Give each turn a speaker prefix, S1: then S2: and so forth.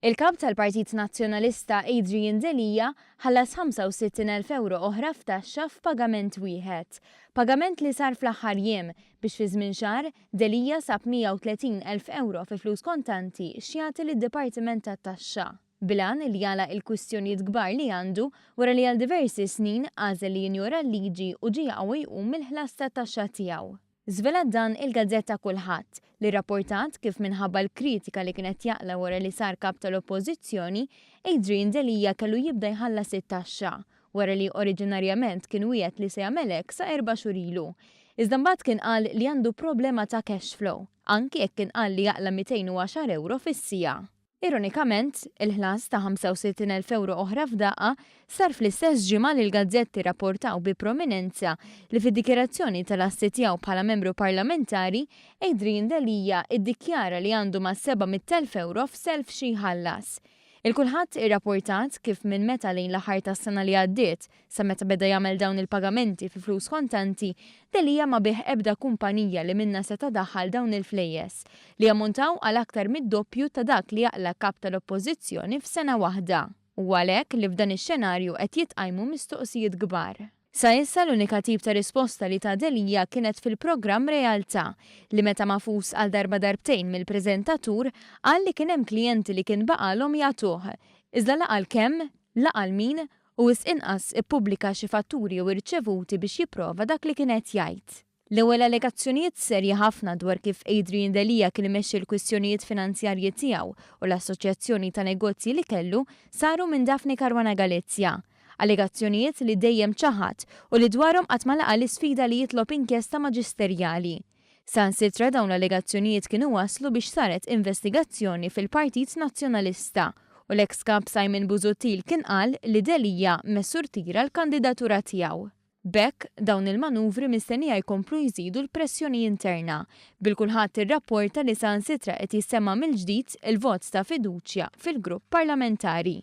S1: Il-Kap tal-Partit Nazzjonalista Adrian Delia ħallas 65,000 ewro oħra f'taxxa f'pagament wieħed. Pagament li sar fl-aħħar jiem biex fi żmien xahar Delia sab 130,000 ewro fi flus kontanti x'jagħti lid-Dipartiment tat-Taxxa. Bil-għan li jagħlaq il-kwistjonijiet kbar li għandu wara li għal diversi snin għażel li jinjora l-liġi u ġie jaqa' u jqum mill-ħlas tat-taxxa tiegħu. Żvelat dan il-gazzetta Kullħadd, li rrapportat kif minħabba l-kritika li kien qed jaqla' wara li sar Kap tal-Oppożizzjoni, Adrian Delia kellu jibda jħallas it-taxxa, wara li oriġinarjament kien wiegħed li se jagħmel hekk sa erba' xhur ilu. Iżda mbagħad kien qal li għandu problema ta' cash flow, anki jekk kien qal li jaqla' 210 ewro fis-siegħa. Ironikament, il-ħlas ta' 65,000 ewro oħra f'daqqa sar fl-istess ġimgħa li l-gazzetti rrapportaw bi prominenza li fid-dikjarazzjoni tal-assi tiegħu bħala membru parlamentari, Adrian Delia iddikjara li għandu mas-700,000 ewro f'self xi jħallas. Il-Kulħadd irrapportat kif minn meta lejn l-aħħar tas-sena li għaddiet sa meta beda jagħmel dawn il-pagamenti fi flus kontanti, Delia ma biegħ ebda kumpanija li minnha seta' daħħal dawn il-flejjes, li jammontaw għal aktar mid-doppju ta' dak li jaqla' Kap tal-Oppożizzjoni f'sena waħda. Huwa għalhekk li f'dan ix-xenarju qed jitqajmu mistoqsijiet kbar. Sa issa l-unika tip ta' risposta li ta Delia kienet fil-programm Realtà, li meta magħfus għal darba darbtejn mill-preżentatur qal li kien hemm klijenti li kien baqgħalhom jagħtuh. Iżda la qal kemm, la qal min u wisq inqas ippubblika xi fatturi jew irċevuti biex jipprova dak li kien qed jgħid. L-ewwel allegazzjonijiet serji ħafna dwar kif Adrian Delia kien imexxi l-kwistjonijiet finanzjarji tiegħu u l-assoċjazzjoni ta' negozji li kellu saru minn Daphne Caruana Galizia. Allegazzjonijiet li dejjem ċaħad u li dwarhom qatt ma laqa' l-isfida li jitlob inkjesta maġisterjali. Saħansitra dawn l-allegazzjonijiet kienu wasslu biex saret investigazzjoni fil-Partit Nazzjonalista u l-eks Kap Simon Busuttil kien qal li Delia messu rtira l-kandidatura tiegħu. B'hekk, dawn il-manuvri mistennija jkomplu jżidu l-pressjoni interna, bil-kulħadd irrapporta li saħansitra qed jissemma' mill-ġdid il-vot ta' fiduċja fil-grupp parlamentari.